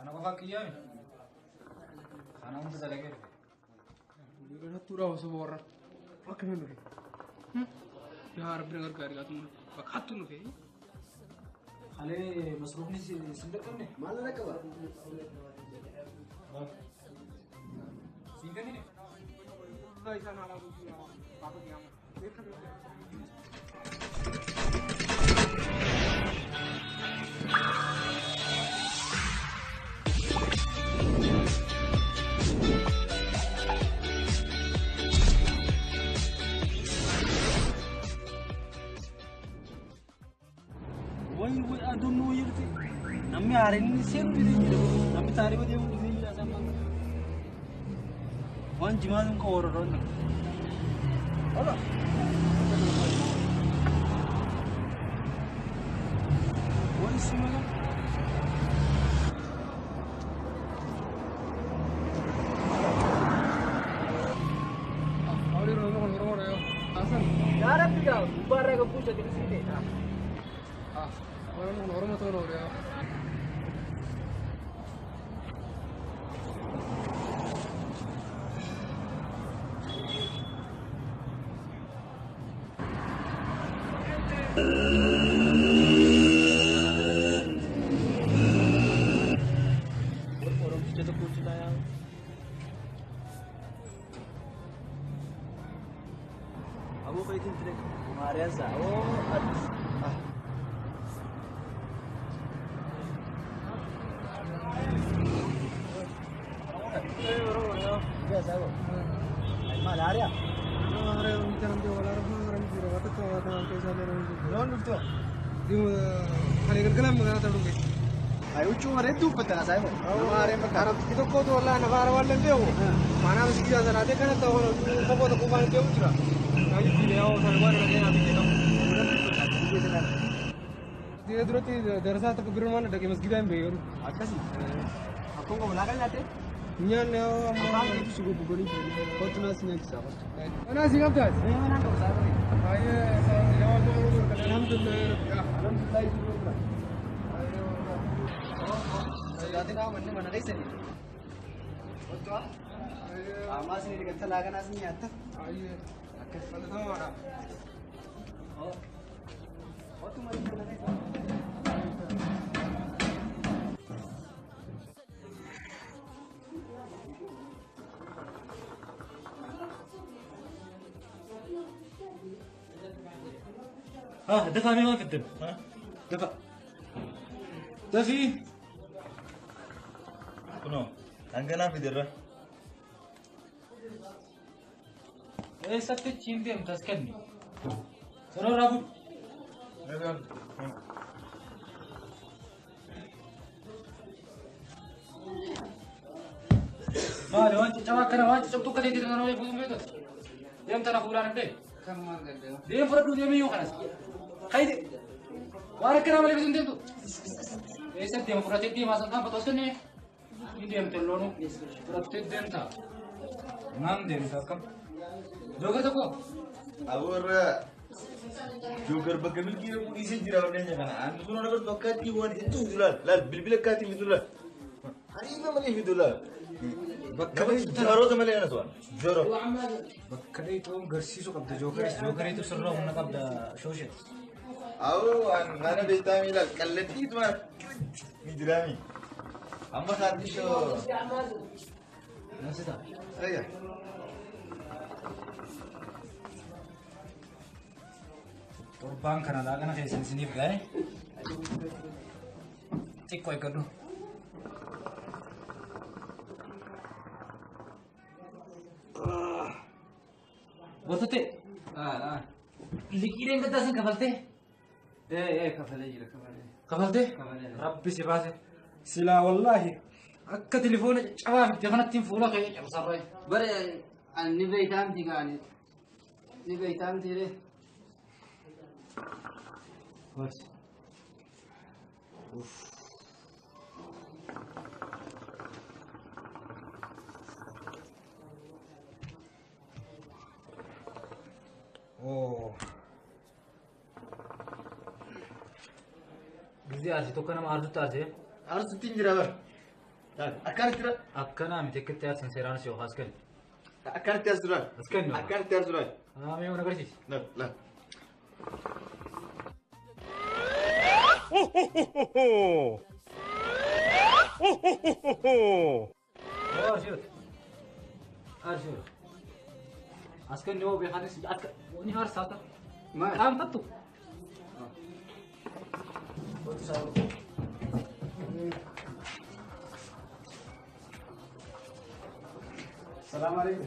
أنا بفكر يا أنا أنت تلاقيه يا رب نغير كارياتنا بخاتون في خلي مصروفني سندكني ما لنا كبر سندني Namni haaraan seeruu didee jira. Namni taarifa deemuu didee jira sama. Waan jimaa sun kan warroon. Hola. Waan sima kan. Yaa Rabbi gaa gubbaarraa gabbuu isa dirisiite. ها دفع مين ما في الدم ها دفع دفي كنو عندنا في درة ايه سبت تشين ديم تسكني سنو رابو ما لو انت جوا كنا وانت شبتو كده كده انا يفوز ميتو ديم ترى فوران دي ديم فرد ديم يو خلاص خيدي واركنا مالي بزن ديم تو ايه سبت ديم فرد ديم اصلا كان بتوسني ديم تلونو فرد ديم تا نام ديم تا كم جوكر تكو اور جوكر بكمل كي پولیس جرا وني جنا ان سونو نگر بکاتی ون اتو دلال لال بلبل کاتی مدلال حريبه ملي هدلال بكمل جرو تملي انا سوان جرو بكلي توم غرسيسو قبض جوكر جوكر تو سرو من قبض شوشت او انا بيتامي لال قلتي تو مدرامي اما خاطي شو نسيتا ايوه torbaan kana laaqana keessan isiniif ga'e xiqqoo eeggadhu. Bortotte liqiileen gaddaa isin kafaltee Kafalee jira kafalee. Kafaltee? Kafalee. Rabbi si baase. Silaa wallaahi akka telefoona caccabaa fidde kanatti fuula kee caccabsarree. Bare ani ni beeytaamti gaani. Ni beeytaamti ree. Bas. Oh. Gisee aarsi tokko nama aarsutti aarsee. Aarsutti hin jira bara. Akkanatti jira. Akkanaa miti akkatti aarsan seeraan si yookaas kennu. Akkanatti aarsu laal. As kennu. Akkanatti aarsu laal. Mee waan agarsiisi. Laal laal. Aarsiyooti. Aarsiyooti. As kennu yoo beekanis akka ni aarsaa ta'a. Maal? Qaanfattu. Salaam alaikum.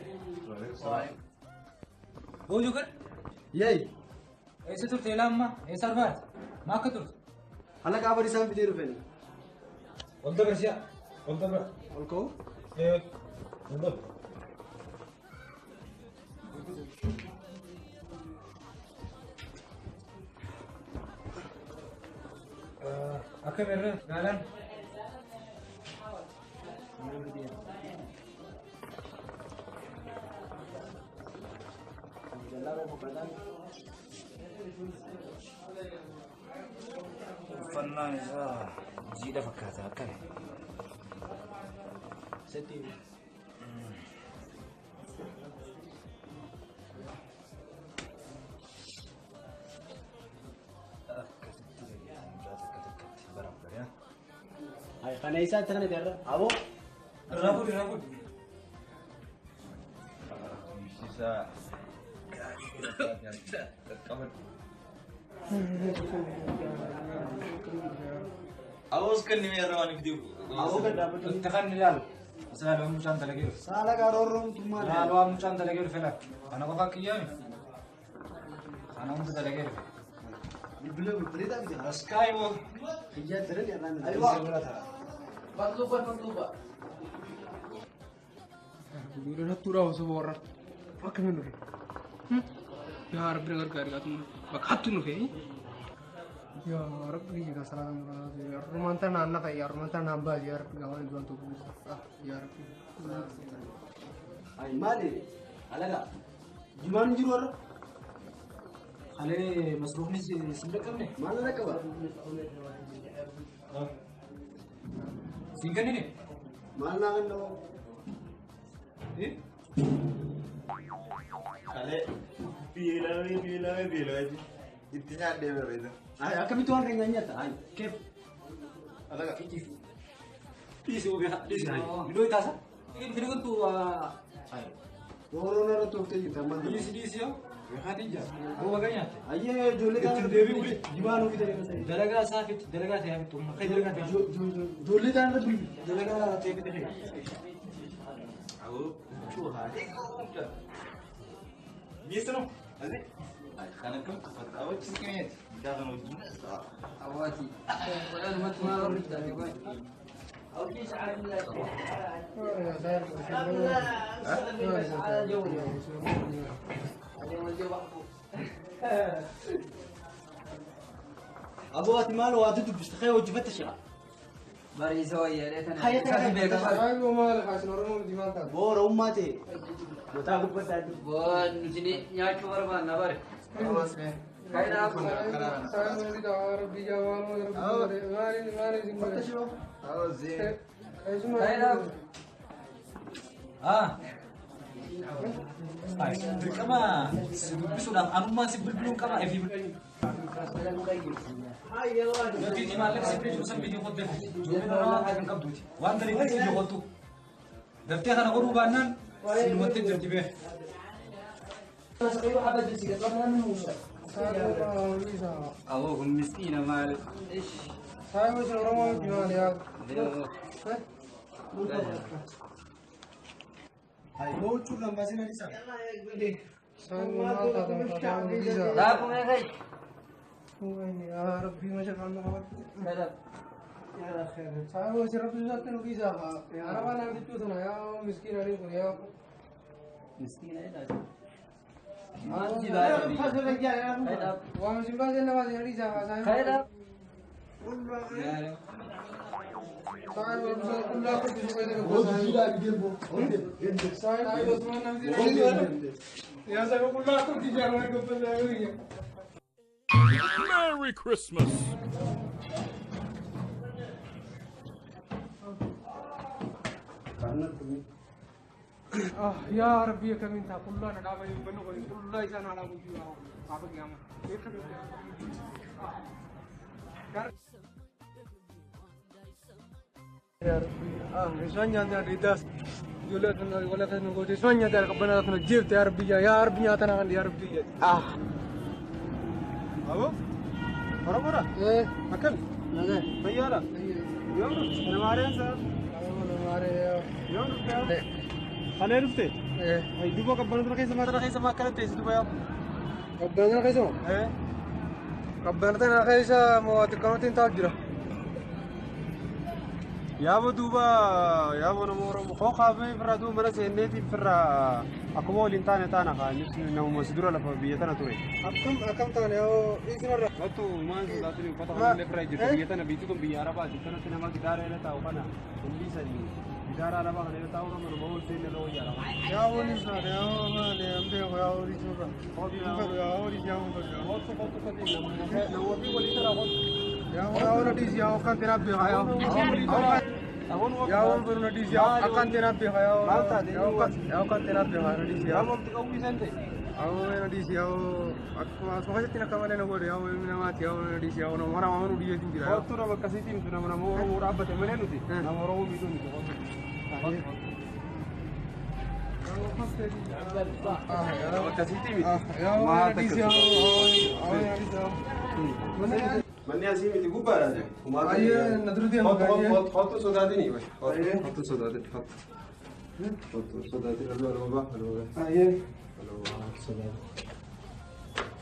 Boojuu kan Yay. eessa turte ilaamma eessa arfaati maa akka turte. Halaqaa bari isaan fidee dhufani. Ol dabarsiyaa ol dabra. Ol ka'u. Ol dabra. Akkam irra gaalaan. Uffannaan isaa jiidha fakkaata akkami. Setti. Akkasitti mucaa takka takkatti baran Ay kana isaa itti kana jarra. Aboo. Irraa fuudhi irraa fuudhi. Isaa gaarii qaqqabadhu. Awoos kan nimi irra waan fidee. Aboo gad dhaabbatu. Itti kan ilaalu. Isa waan mucaan dalagee dhufe. Saala gaarorroomtummaa. Ilaalu waan mucaan dalagee dhufe laal. Kana qofaan kiyyaami. Kana hunda dalagee dhufe. Bilbila bilbileedhaa fide. Askaay moo. Kiyyaa jiran irraan. Aywa. Matluba matluba. Ijoolleen hattuudhaaf osoo warra akkamiin dhufe? Yaa Rabbi na gargaari gaatuma bakka hattuun dhufe. Yaa Rabbi kiyya kan salaata muraasa yaa Rumaan tana naan nafa yaa Rumaan tana naan baasi yaa Rabbi gawaan du'an tokko yaa Rabbi. Ay maali? Halaqa. Jimaan jiru warra. Halee masruufni sin dhaqqabne. Maal na dhaqqaba? Siin kennine. Maal naa kennoo? Kalee beelawee beelawee beelawee itti nyaadhee barreessa. Ay akkamitti waan kan nyaata? Ay keef. Alaga. Dhiisi ofi dhiisi hayi. Iddoo itaasa. Firiguntu hayi. Rooroo narra tooftee jirta ammaan. Dhiisi dhiisi yoo. Beekaatiin jira. Booba kan nyaatte. Ayyee ijoollee Ittiin deebiin buli. Jimaan ofii ta'e kan Dalagaa isaa fitti dalagaa ta'e fittu. Akka dalagaa ta'e. Ijoollee ta'an irra bulbi. Dalagaa ta'e fitti. Awoo. Miisano. Asi. Kan akkam tuffata. Awoo chiskineeti. Mucaa kana wajjin. Awaati. Walaalumatti maal warri taate qoy. Aboo ati maal waa dubbiste kee hojjefatte shira. Bariisa wayyaa dheetana. Hayya ta'e Saayiboo maal kaasin Oromoo miti maal taate? Boora ummaa ta'e. Mataa gubbataa jiru. Boon nuti nyaachuu barbaanna bare. Saayiboo miti yaa Rabbi yaa waan Rabbi maali maali isin Fatta shiroo. Awoo zee. Keessumaa. Ah. Ay, dirqama si dubbisuudhaaf anummaan si bilbiluun qaba ifii bilbiluun. Nuti maallaqa si bira jiru san biyya qotte ijoolleen oromoo kan qabduuti. Waan daliin si biyya qottu. Daftee kana godhuu baannaan si numattee jirti beek. Saayiboo Awoo kun miskiina maal. Saayiboo isin Oromoo miti maal yaa? Ay moo huccuu lammaa sin adisaa. Saayiboo maal taate? Daakuu meeqa? Yaa Rabbii ma shaqaan nama qabatu. Kadhab. Saayiboo si Rabbi sodaatti nu dhiisaa haa. Arabaa naaf jechuu tana yaa miskiina niin kun yaa. Miskiina jedhaa. Maal si baasee biyya? Kadhab. Waan isin baasee na baasee dhiisaa haa saayiboo. Kadhab. Saayiboo qullaa qulqulluu fayyadamu. Saayiboo Osmaan namni yaa saayiboo qullaa qulqulluu jaalala gabbata. Merry Christmas! Yaa Rabbi akkamiin ta'a qullaa na dhaaba hin bannu kun qullaa isaa na dhaabu jiru gaafa qiyaama. Yaa Rabbi isaan nyaata dhiitas ijoollee kana ijoollee kana goote isaan nyaata qabbanaa kana jeefte yaa Rabbi yaa Rabbi nyaata na kan yaa Rabbi. Abo? Oromoodha? Akkami? Fayyaadha? Yoom dhufte? Kana maareen isaa? Yoom dhufte? Kalee dhufte? Duuba qabbanaa keessa mataa keessa maa akkana teessi duuba yaa? Qabbanaa keessa moo? Qabbanaa keessa moo xiqqaanotiin taa'u jira. Yaaboo duuba yaaboo nama Oromoo koo kaafee firraa duuba mana seenneetiif firraa akkuma waliin taane taana kaa namuma si dura lafa biyya tana ture. Akkam akkam taane yoo isinarra. Wattu maal sodaatanii uffata kanallee firraa jirtu biyya tana biyyi kun biyya Arabaati kanatti nama gitaara irra taa'u kana hundisanii gitaara Arabaa kana irra taa'u nama nama ol seenne irra wayyaadha. Yaa waliin sodaate yaa maali an beeku yaa waliin sodaate. Yaa waliin yaa waliin. Kottu kottu kottu namoonni walii tara kottu. Yaa waliin dhiisi yaa kan tiraaf beekaa yaa. Yaa waliin firna dhiisi yaa akkan tiraaf beekaa yaa. Maal taate? Yaa kan tiraaf beekaa na dhiisi yaa. Yaa walitti qawwii san ta'e. Yaa na dhiisi yaa akkuma asuma keessatti akka malee na godhe yaa ilmi namaati yaa na dhiisi yaa nama hara waan biyyeetiin jira. Kottu nama akkasiitiin miti nama nama Oromoo dhaabbate malee nuti nama Oromoo miidhuu miti kottu. Akkasiitii miti. Yaa na dhiisi yaa na dhiisi yaa. Manni asii miti gubbaadha jedhe. Ayyee na dura deema gaayee. Kottu sodaatini. Kottu sodaatini kottu. Kottu sodaatini aluu aluu baa aluu baa. Ayyee. Aluu baa sodaatini.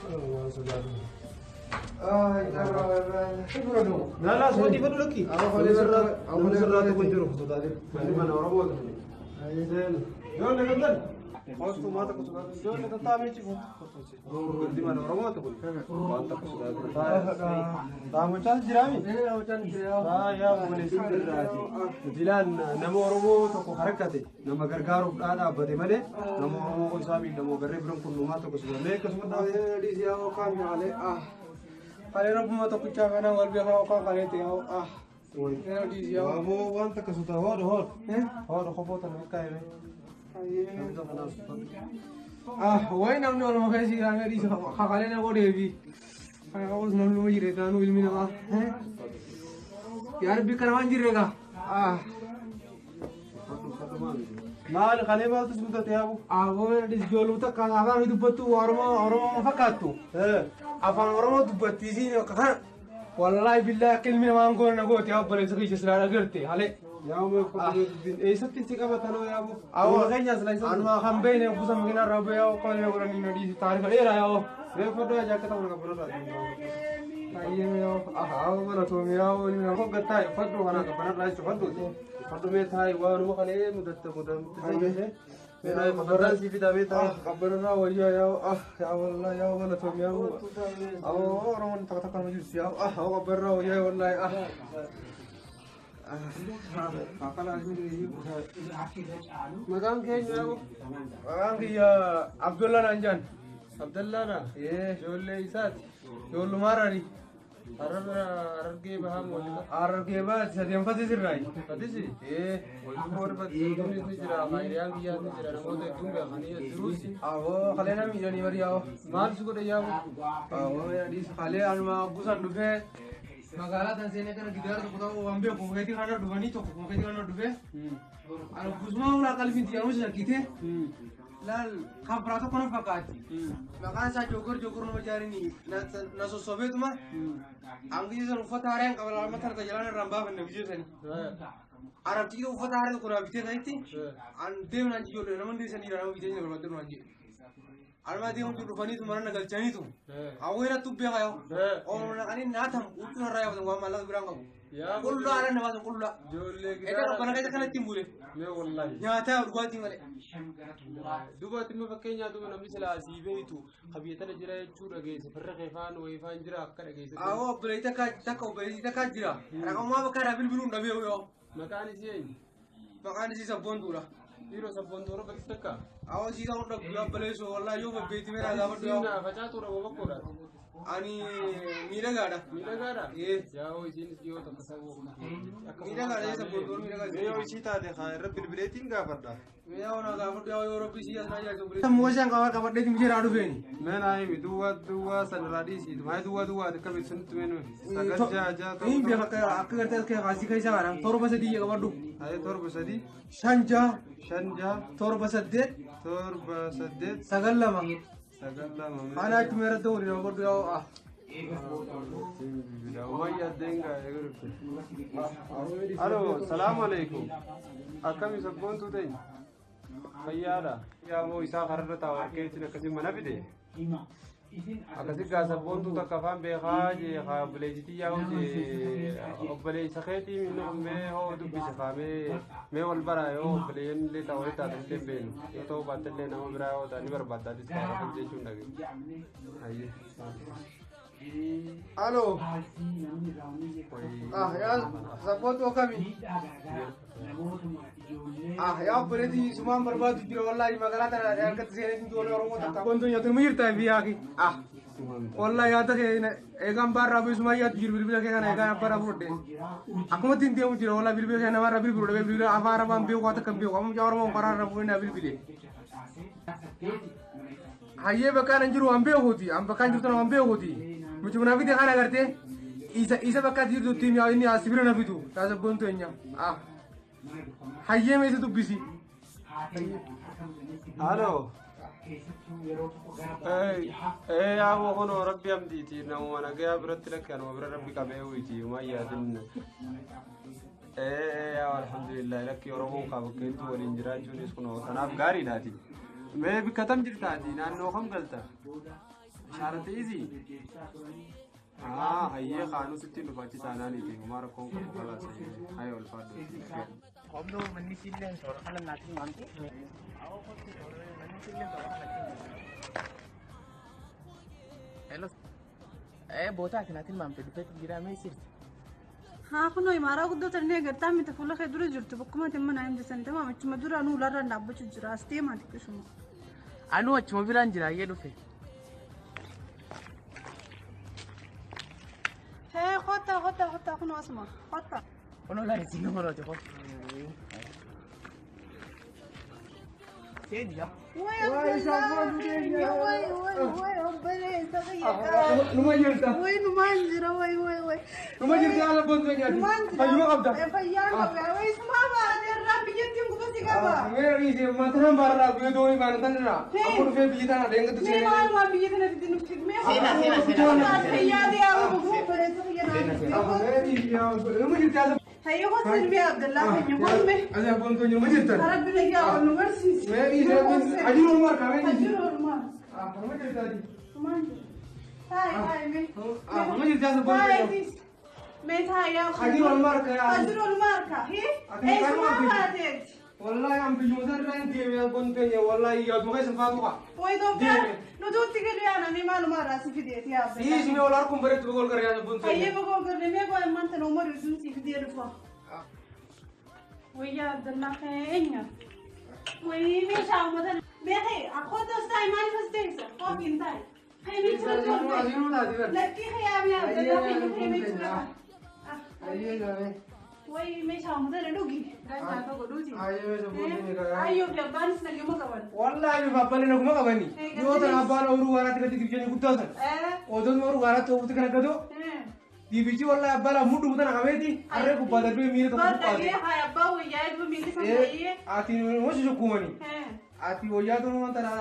Aluu sodaatini. La la sooti fadhu lakki. Namni sirraa tokko hin jiru sodaatini. Manni mana Oromoo ta'e. Ijoollee kan ta'e. Kottu maa tokko sodaatini. Ijoollee kan taa'ame cifu. Manni mana Oromoo ta'e kun. Waan tokko sodaatini. Taamuchaas jiraami? Yaa obboleessi birraati. Jilaan nama Oromoo tokko harakkate nama gargaaruuf dhaabbate malee nama Oromoo isaa miidhamoo garee biroon kun uumaa tokko sodaatee akkasuma Kalee rabbuma tokkichaa kana wal beekaa yookaan kalee ta'e yaa. Waaboo waan takka sodaa hoodha hoodha. Hoodha kofoo tana akka hime. Wayi namni olma keessa jiraame dhiisa kakalee na godheefi. Kana qabus namni ma jire taanuu ilmi namaa. Yaa Rabbi kana waan jirre gaa. Maal kalee maaltu si mudate yaabu? Aboo ijoollee takka afaan dubbattu Oromoo Oromoo fakkaattu. Afaan Oromoo dubbatti isiin akka kana. Wallaahi billaahi akka ilmi namaa goone na goote yaa obboleessa kiyya silaa dhagarte halee. Eessatti si qabatanoo yaabu? Awwa. Keenyaas laayisa. Anuma kan beekne kuusa makiinaa irraa bu'ee yaa qolee godhanii na dhiisi taarifa dheeraa yaa. Reeffadhoo yaa jaakata mana qabbanarraa. Baay'ee yaa ahaa galatoomii yaa ilmi namaa. Hoggattaa uffadhu kana qabbanarraa jechuun uffadhu. Uffadhu mee taa'i waanuma kalee mudatte mudamte. Qabbanarraa si fidaa mee taa'i. Qabbanarraa wayyaa yaa yaa wallaahi yaa galatoomii yaa. Awwa Oromoon takka takka nama jirti yaa qabbanarraa wayyaa wallaahi. Maqaan keenya yaabu? Maqaan kiyya Abdullah naan jedhan. Abdallaadha. Ijoollee isaati. Ijoollummaarraani. Harargee bahaa moo Harargee bahaa sadeenfatti sirraayi. Fatisi? Waluma warri fatisi ni jira, faayidaan biyyaas ni jira, namoota hedduun beekanii jiruus. Awoo kalee nama miidhanii bari yaa'oo. Maal si godhe yaabu? Awoo yaadis kalee anuma gusaan dhufee magaalaa tan seenee kana gidaara tokko ta'uu waan beeku mukeetii kana dhufanii tokko mukeetii kana dhufee. Ani gusuma ulaa qalbiin xiyyaanuu shakkite. Laal kan biraa tokko na fakkaatti. Maqaan isaa Jookor Jookor nama jaarini na sossobeetuma. Hangi san uffata haaraan qaba lama tarta jalaan irraan baafanne biyya sanii. Arabtii uffata haaraa tokko naa bitee ta'etti an deemnaan ijoollee nama hundi sanii nama bitee barbaadde naan jedhe. Anuma deemu jiru dhufaniitu mana na galchaniitu. Awweera tubbee kaayoo. Oomishna kan nyaatamu huccuu irraa yaabatan waan maallaqa biraan qabu. Qullaa ala nama qullaa. Ijoollee Edda qabbana keessa kanatti hin bule. Mee wallaahi. Nyaataa dhugaatii malee. Dubaatti immoo fakkeenyaa duba namni silaa asii beeytu qabiyya tana jira jechuu dhageesse firra keefaan wayifaan jira akka dhageesse. Awwa obboleettii takka obboleettii takka jira. Raqamaa bakka irraa bilbiluun dhabee yoo. Maqaan isii eenyu? Maqaan isii sabboontuudha. Dhiiroo sabboontuu roga takka. Awwa isii ta'uu dhabdu obboleessoo wallaahi yoo babbeetti meeraa gaafadhu yoo. Siinaa facaatuudha moo bakkoodha? Ani miidhagaadha. Miidhagaadha? Ee. Yaa'oo isiinis dhiyoo takka saboo. Miidhagaadha sabboontuu miidhagaadha. Yoo isii taate haa irra bilbileetiin gaafadha. Mee ona gaafadhu yoo rabbi isii as naa jaalatu obboleessi. Sammuu qaba qabadhee mijeeraa dhufeeni. Mee naa himi duwwaa duwwaa sanarraa dhiisiitu maa duwwaa duwwaa akka beeksisutti mee nuyi. 9 6 6 Hin beeka akka gartee akka kaasii keessa kana 7 3 qabadhu. Ayee 7 3 5 6 5 6 7 8 7 8 9 2 9 2. Ana achuma irratti waliin qabadhu yoo ah. Alo, salaamu alaikum. Akkami sabboontuu ta'e? Fayyaadha. Yaa isaa kararra taa'u harkeetiin akkasii mana fide. Akkasii gaa sabboontuu takka afaan beekaa jee haa obboleessitii yaa'u jee obboleessa keetii minni kun mee hoo dubbise haa mee wal baraa yoo obboleeyyan illee taa'u walitti taatan illee beenu yoo ta'u baatte illee nama biraa yoo ta'an ni barbaaddatis kaa akkas jechuun dhagee. Alo. Ah yaa sabboontuu akkami? Ah yaa obboleettii sumaan barbaadu jira wallaahi magaalaa tana harkatti seenee ijoollee Oromoo takka. Wantoonni nyaatan mu jirta biyyaa kee. Ah wallaahi yaada kee eegaan baarraa fi sumaan yaadu jiru bilbila kee kana eegaan abbaarraa fudhadhe. Akkuma ittiin deemu jira wallaahi bilbila kee namarraa bilbilu dhabee bilbila afaan arabaan beeku waan takka hin beeku amma mucaa Oromoo karaa irraa fuudhee naa bilbile. Hayyee bakkaan hin jiru waan beekuuti an bakkaan jirtu waan beekuuti. Mucuma na fide kana agartee isa bakka jirtu ittiin yaa inni as bira na fidu taasisa boontu eenyaa. Ah hayyee meeshaa dubbisi. Alo. Ee yaaboo kunoo rabbi hamdiiti namuma nagayaa biratti lakke anuma bira rabbi qabee hoyti mayyaatin. Ee yaa alhamdulillah lakki Oromoon kaa bakka hedduu waliin jiraachuunis kunoo kanaaf gaariidhaati. Mee bikka tam jirtaati naannoo kam galta? Ishaarate izi? Ah hayyee kaanuu sitti hin dhufaachi taanaaniiti homaa rakkoon qabu kalaas hayyee ulfaadhu. Qobdoo manni silleen toora kana naatiin maamte. Hello. Boota ati naatiin maamte dhufeetu jira mee sirti? Haa kunoo imaaraa guddoo tarnee agartaa miti fuula kee dura jirtu bakkuma ati mana himte san tamaam achuma dura anuu ularraan dhaabbachuu jira as deemaa xiqqishuma. Anuu achuma biraan jira ayyee dhufe. Hee kottaa kottaa kottaa kunoo asuma kottaa. Kunoo laala isin nama rooti kottaa. Seeni yaa. Way way way obboleessa kiyya. Numa jirta. Way numaan jira way way way. Numa jirta ala boontuu nyaati. Numaan jira. Fayyuma qabda. Fayyaan qaba. Way sumaa baatee irraa biyyattiin guba si qaba. Mee dhiisee mataan baarraa guyyaa doonii baana tanirraa. Akka dhufee biyyi tana deengatu Mee seenee. maal waan biyya tana fidin nuti mee. Seenaa seenaa seenaa. Fayyaa deemaa bu'uu obboleessa kiyya naan. Numa jirta ala. Hayyoo qotiin biyya Abdallaa keenya qomme. Asi abboon numa jirtan. Rabbi nagyaa nu barsiise. Mee dhiisee ajiru Umar kamee dhiisee. Ajiru Umar. Ah numa jirta ati. Numaan jira. Taa'e taa'e mee. Ah numa jirta as abboon. Taa'e tiis. Mee taa'e yaa. Ajiru Umar ka yaa. Ajiru Umar ka. Hee. Eessumaa baateeti. Wallahi an biyyuma irraa hin deeme abboon teenya wallahi yaaduma keessa faatu qa. Way Itoophiyaa nuti utti galu yaana mee maaluma irraa si fideeti yaa Abdallaa. Siis mee wal harkuun bareedu boqol gara yaa abboon teenya. Hayyee boqol garee mee qo'ee maanta na umar sun si fidee dhufa. Wayyaa Abdallaa keenya. Wayii meeshaa uummata beekee akkoota ostaa maaliif as teessa qoofiin taa'e. Hayyee jira lakkii hayyaa mee Abdallaa keenya hayyee jira. Hayyee gaaree. Wayii meeshaa uummata na dhugi. Gaazexaa godhuuti. Hayyee meeshaa boontii gaaree. Ayyoo fi abbaanis naguma qaban. Wallahi abbaan naguma qabani. Yoo tan abbaan ooyiruu waaraatti gadi dibjanii guddaa san. Odoon ooyiruu waaraatti oofuutti kana gadoo. Dibichi wallahi abbaan mudhu tana qabeeti harree gubbaa darbee miila tokko Dhagee haa abbaa wayyaa eebba miilli sana ta'ee. Ati hoji sukkuumani. Ati wayyaa tunu tana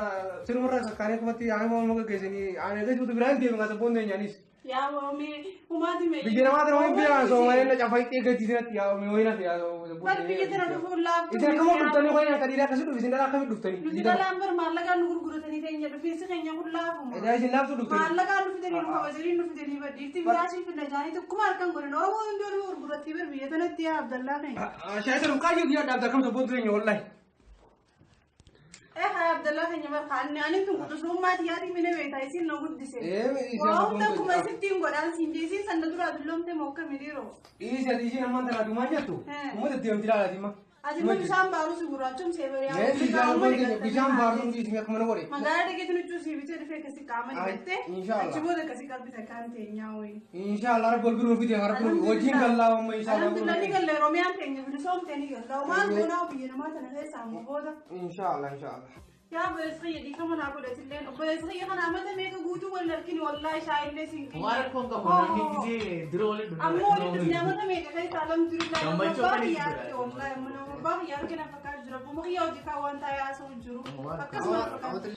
sinumarra sakkaanee kumatti aanuma nama gaggeessanii aan eegasitu biraan deeme kaasa boon teenyaanis. Yaa waamee umaati mee. Biyya namaa tana wayii biyya Soomaaliin na cafayxee gatii sanatti yaa waamee wayii naaf yaa. Bar biyya tana dhufuun laaftuu. Isin akkama dhuftanii wayii akka dhiiraa akkasii dhufi isin dhalaa akkamii dhuftanii. Nuti dhalaan bar maallaqaan nu gurguratanii keenya dhufiinsi keenya kun laafuma. Edaa isin laaftuu dhuftanii. Maallaqaan nu fidanii nu kabajanii nu fidanii baddiifti biraasii finna jaanii tokkuma harkaan godhan Oromoo hundi oluma gurgurattii bar biyya tanatti yaa Abdallaa keenya. Shaayii sana kaayyoo guyyaa dhaabda akkam sabboon tureenya wallahi. Eh haa Abdallaa keenya bar kaanni ani tun quxisummaa tiyyaatii mina beektaa isin na guddise. Ee Waa hunda akkuma isittiin godhaan siin jeesiin sanna duraa dulloomte moo akkami dhiiroo. Dhiisi ati isiin ammaan tanaatu maal jettu? Uummata deemti ilaalaati ma. Ati immoo bishaan baaruu si gurraachomsee bari'aa. Mee bishaan baaruu dhiisi akkuma na godhe. Magaalaa dhageetu nuchuu si bitee dhufee akkasii qaama dhiqattee Inshaallah. achi booda akkasii qalbisa kaan teenyaa wayii. Inshaallah rabbi wal biroo fide rabbi wajjin gallaa amma inshaallah. Alhamdulillah ni galle Oromiyaan teenya bilisoomtee ni galla. Maal goonaa biyya namaa tana keessaa ammoo booda. Inshaallah inshaallah. Yaa obboleessa kiyya dhiifama naa godhatilleen obboleessa kiyya kana amata meeqa guutuu wal harkini wallaahi shaayillee siin kiyya. Waan rakkoon qabu namni gisee dura waliin dhufne. Ammoo walitti dhufne amata meeqa keessaa alhamdulillah nama Gammachuu abbaa akkamitti kiyya jira? arge wallaahi amma nama abbaa kiyya argina fakkaatu jira. Abbuma kiyya hojii kaan waan taa'ee haasa'u jiru. Akkasuma fakkaatu.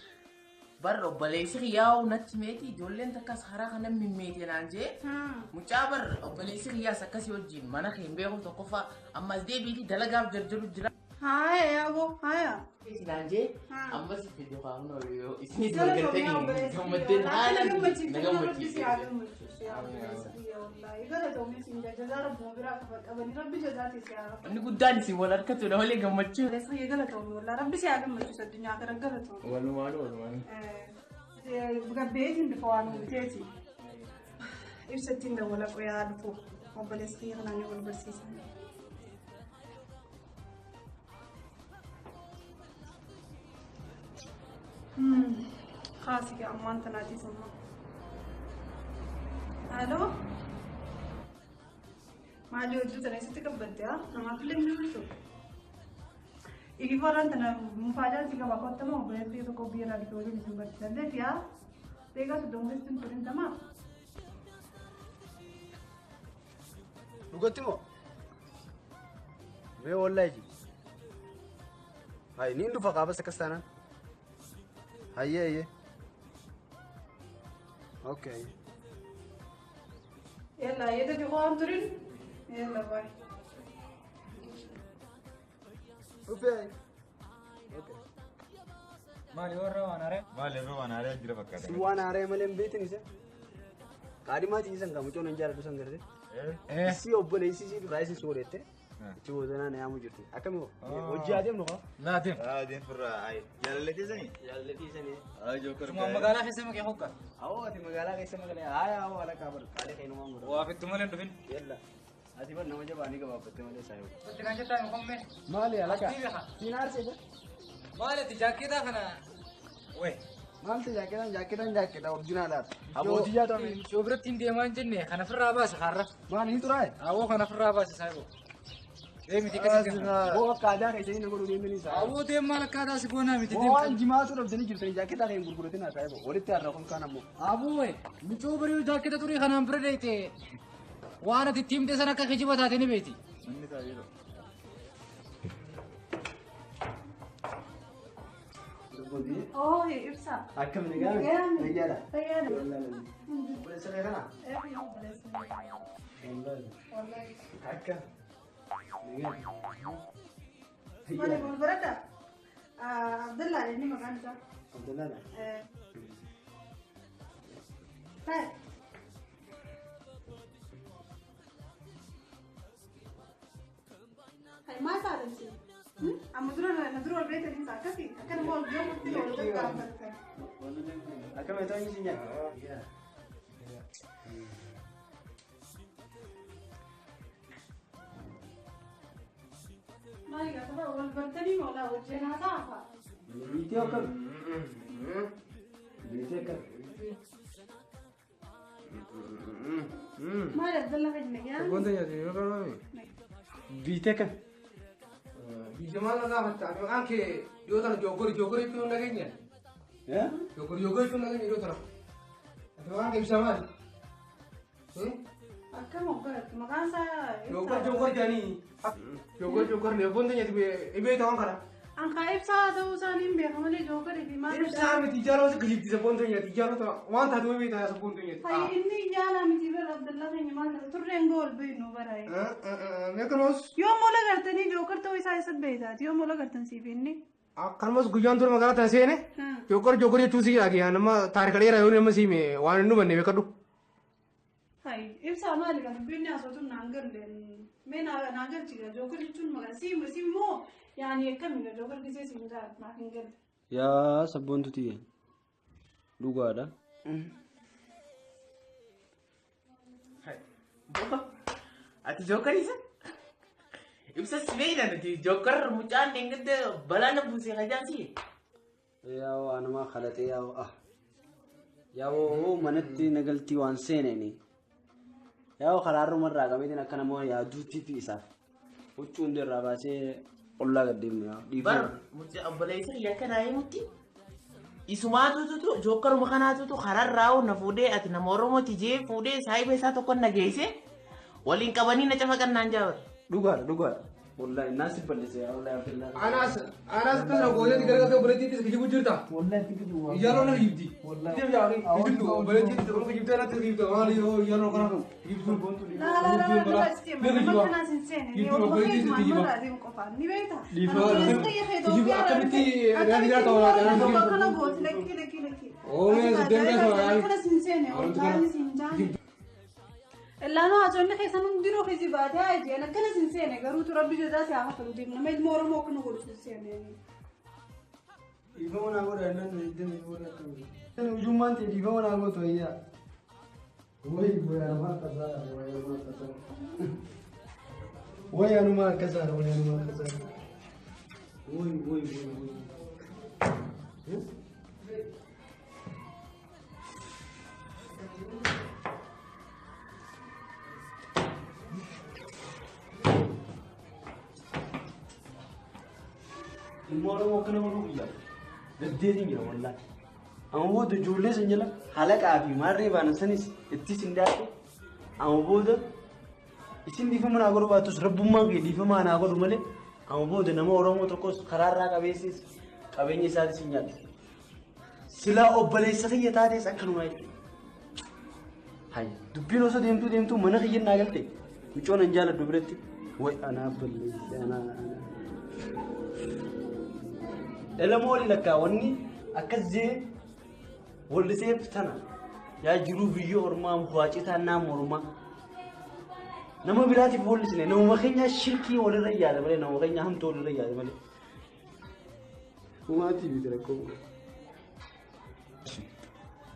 Bar obboleessi kiyyaa'u natti meeti ijoolleen takkas karaa kana mimmeete naan jee mucaa bar obboleessi kiyyaas akkasii wajjin mana kee hin beeku tokkoffaa ammas deebiitii dalagaaf jarjaru jira. Haaya yaaboo haaya. Naan jee ammas fide qaamna yoo isinis gargartanii gammaddeen haala na gammachiise. Inni guddaan isin wal harkatudha malee gammachuu. Walumaanu walumaanu. Gabbeetiin dhufa waan uumteeti. Ibsattiin dawwala qoyaa dhufu obboleessa kiyya kanaan wal barsiisan. Kaasi ammaan tanaatis amma. Haaloo? Maali hojii tana eessatti qabbadde haa? Namaaf illee hin jirtu. Igifoorraan tana mufaajaan si qaba kottama obboleessa kiyya tokko biyya irraa dhufee waliin isin barsiisallee fiyaa. Deegaa soddoma keessatti hin turin tamaa. Dhugatti moo? Mee wallahi ji. Hai niin dhufa qaabas akkas taanaan. Hayyee hayyee. Okay. Yalla yedda fi waan turin. Yalla baay. Dhufee. Okay. Maali warra waan haaree? Maali irra waan haaraa jira fakkaata. Si waan haaree malee hin beektin isa. Qaadimaa ciisan kan mucoon hin jaalladhu san garte. Isii obboleessi isii duraa isin soorette. Ichi boodanaa na yaamu jirti. Akkami hojii adeemnu kaa? Na adeem. Adeem firraa ayi. Jaalallatee sanii? Jaalallatee sanii. Ayi jookar. Suma magaalaa keessa maqee hokka. Awoo ati magaalaa keessa maqee haaya awoo ala kaabar qaalee keenumaan godha. Waa fittu malee hin dhufin. Yalla. Ati bar nama jabaanii gabaabbatte malee saayoo. Wanti kan jettaa hin homme. Maali alaka? Asii beeka. Siin aarsee jira. Maali ati jaakeetaa kana? Wee. Maalti jaakeetaan jaakeetaan jaakeetaa orjinaalaadha. Abbootii jaatame. Shoo biratti hin deemaa hin jenne kana ofirraa baasa har'a. Maali hin xuraa'e? Awoo kana ofirraa baasa saayoo. Deemiti akkasii kana. Boo akka aadaa keessanii na godhuu deemanii isaa. Awoo deem maal akka aadaa si goonaa miti Boo waan jimaatu dhabdanii jirtanii jaakeetaa kan gurguratin haa saayoo. Walitti har'a kun kaan ammoo. Aboo mucoo bareedu jaakeeta turii kanaan bira deete waan ati itti himte sana akka kijiba taate ni beeti. Inni taa'ee Oh ibsa. Akkam nagaa? Nagaadha. Fayyaadha. Obboleessa kee kana? Obboleessa. Wallahi. Akka. Maali wal baradha? Abdallaa inni maqaan isaa. Abdallaadha. Taa'e. Hai maal taatan si? Amma dura na dura ol beektan isa akkasii akka nama ol deemutti ol gaggaafatan. Akkam ta'an isin nyaata? Maali gaafa wal bartanii moolaa wajjin haasa'a fa'a. Biitee akkam? Biitee akkam? Maali Abdallaa kan nagaa? Wanta nyaate yoo ta'u Biitee akkam? Biyya maal na gaafatta? Ati maqaan kee dhiyoo tana joogori joogori jechuun nageenya. Joogori joogori jechuun nageenya dhiyoo tana. Ati maqaan kee ibsa maali? Akkam obboleetti maqaan isaa Joogori joogori jedhanii. Joogori joogori ne wanta nyaate ibee ta'an kana. An kaa ibsaa ta'uu isaanii hin beeka malee jookarii fi maal. Ibsaa miti ijaaloo si kijibti sabboon teenyati ijaaloo waan taate wayii beektaa sabboon teenyati. Hayi inni ijaalaa miti bara Abdallaa keenya maal ta'e turreen gool beeknu bara. Meekanos. Yoo mola gartanii jookar ta'uu isaa isa beektaati yoo mola gartan siif inni. Akkanumas guyyaan ture magaalaa tana seene jookar jookar jechuu si yaagi nama taarika dheeraa yoo nama siime waan hin dhumanne beekadhu. Hayi ibsaa maali kan dubbiin haasawatu naan galle mee naan galchiga jookar jechuun maqaa siime siimmoo yaani akkamiga jookar gisee siin jaa naaf hin galle. Yaa sabboontu tiyya dhugaadha. Ati jookar isa? Ibsa si beekna nuti jookar mucaan dheengadde balaa na buusee kajaansi. Yaa waanuma kalaxee yaa ah. Yaa manatti nagaltii waan seeneeni. Yaa karaarruma irraa qabeetiin akka namoota yaaduutti fi isaaf huccuu hundi irraa baasee ollaa gad deemne yaa dhiifama. Bar mucaa obboleessa kiyya akkanaa himutti isumaatutu jookaruma kanaatutu kararraa na fuudhee ati nama Oromooti jee fuudhee saayiba isaa tokko na geesse waliin qabanii na cafaqan naan jaabata. Dhugaadha dhugaadha. Wallahi naas balleesse yaa wallahi Abdullah. Anas anas tana gooyee gargaarsa obboleettiitti kijibu jirta. Wallahi itti kijibu. Ijaaloo na kijibdi. Wallahi. Kijibdu obboleettiitti ol kijibdee natti kijibda maali yoo ijaaloo kana kijibdu. La la la la nama kanaas hin seene ni obboleettiitti kijiba. Ni beekta. Kijibu akkamitti yaadii ta'uu laata. Kana gooti lakki lakki lakki. Oomee deemee sooraan. Kanas hin seene wallahi hin jaane. Laanoo haasawni keessan hundinuu keessi baatee ajeen akkanas hin seene garuutu rabbi jazaa si haa kafalu deemna nama ilma Oromoo akkana godhu hin seene. Dhiifama naa godha innan deemee booda akkamii. Ujummaan ta'e dhiifama naa gootu ayyaa. Wayi wayi anuma akkasaadha wayi anuma akkasaadha. Wayi anuma akkasaadha wayi anuma akkasaadha. Wayi wayi wayi wayi. Ilma Oromoo akkana godhuu guyyaa gaddeetiin jira wallahi. Amma booda ijoollee san jala halaqaa fi maarree baanan sanis ittis hin daadhu. Amma booda isin dhiifama naa godhu baatus rabbummaan kee dhiifama naa godhu malee amma booda nama Oromoo tokkos karaarraa qabeessis qabeenya isaatis hin nyaatu. Silaa obboleessa kiyya taates akkanuma jechuudha. Hayi dubbiin osoo deemtuu deemtuu mana kiyya naa galte mucoon an jaaladhu biratti wayi anaa balleesse anaa anaa. Elamooli lakkaa wanni akkas jee walliseef tana yaa jiruu biyya ormaa waacitaa naam ormaa nama biraatiif wallisne namuma keenya shirkii walirra yaada malee namuma keenya hamtuu walirra yaada malee. Humaatii miti rakkoo.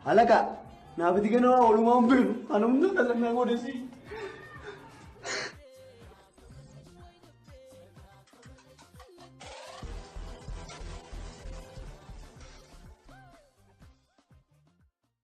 Halaqa naafiti ganama walumaa hin beeknu ana hunda kalannaa godhesi.